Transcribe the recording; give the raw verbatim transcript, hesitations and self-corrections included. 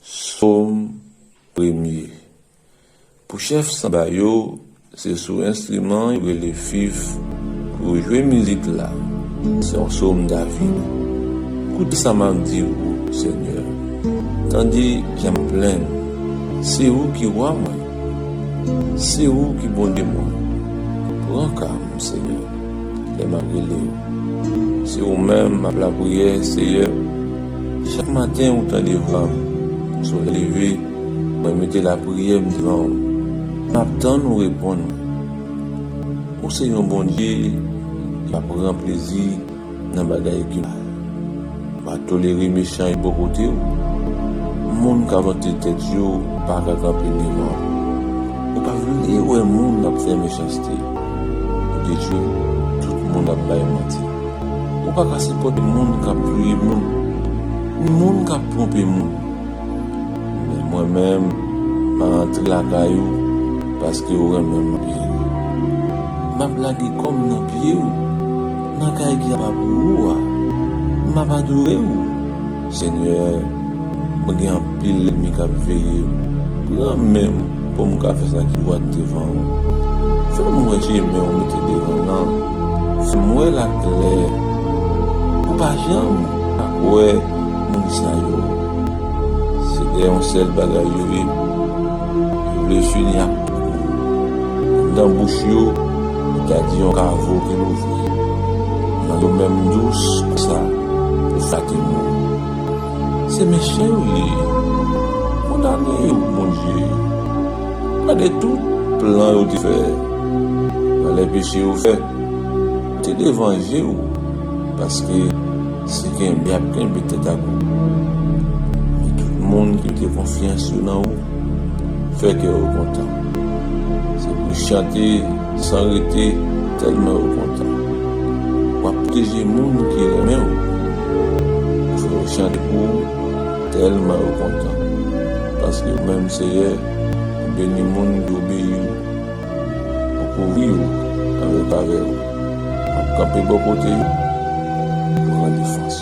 Sòm premye. Pou chèf sanba yo, se sou enstriman yo rele fif pou yo jwe mizik la. Se yon sòm David. Koute sa m ap di ou, Senyè. Tande jan m ap plenn. Se ou ki wa mwen. Se ou ki Bondye mwen. Pran ka m, Senyè, lè m ap rele w. Se ou menm m ap lapriyè, Seyè. Chak maten ou tande vwa m. Solèy leve, mwen mete lapriyè m devan w. M ap tann ou reponn mwen. Ou se yon Bondye ki pa pran plezi nan bagay ki mal. Ou pa tolere mechan yo bò kote w. Moun k ap vante tèt yo pa ka kanpe devan w. Ou pa vle wè moun k ap fè mechanste. Ou detwi tout moun k ap bay manti. Ou pa ka sipòte moun k ap touye moun, ni moun k ap twonpe moun. Men mwen menm, m a antre lakay ou, paske ou renmen m anpil. M ap lage kò m nan pye w, nan kay ki apa pou ou a. M ap adore w, Senyè. Mwen gen anpil lènmi k ap veye m. Pran men m pou m ka fè sa ki dwat devan ou. Fè m wè chemen ou mete devan nan. Fè m wè l aklè. Ou pa janm pa kwè moun sa yo. Se de yon sèl bagay yo ye. Yo vle fini ak tout moun. Anndan bouch yo, ou ta di yon kavo ki louvri. Lang yo menm dous konsa pou flate moun. Se mechan yo ye. Kondane yo, Bondye. Gade tout plan yo te fè. Valè peche yo fè te devan je w, paske si kenbe ap kenbe tèt ak ou. Men tout moun ki mete konfyans yo nan ou, fè kè yo kontan. Se pou yo chante san rete, tèlman yo kontan. W ap pwoteje moun ki renmen w. Ou fè yo chante pou ou, tèlman yo kontan. Paske ou menm, Seyè, ou beni moun ki obeyi w. Ou kouvri yo avèk favè w. W ap kanpe bò kote yo, pran defans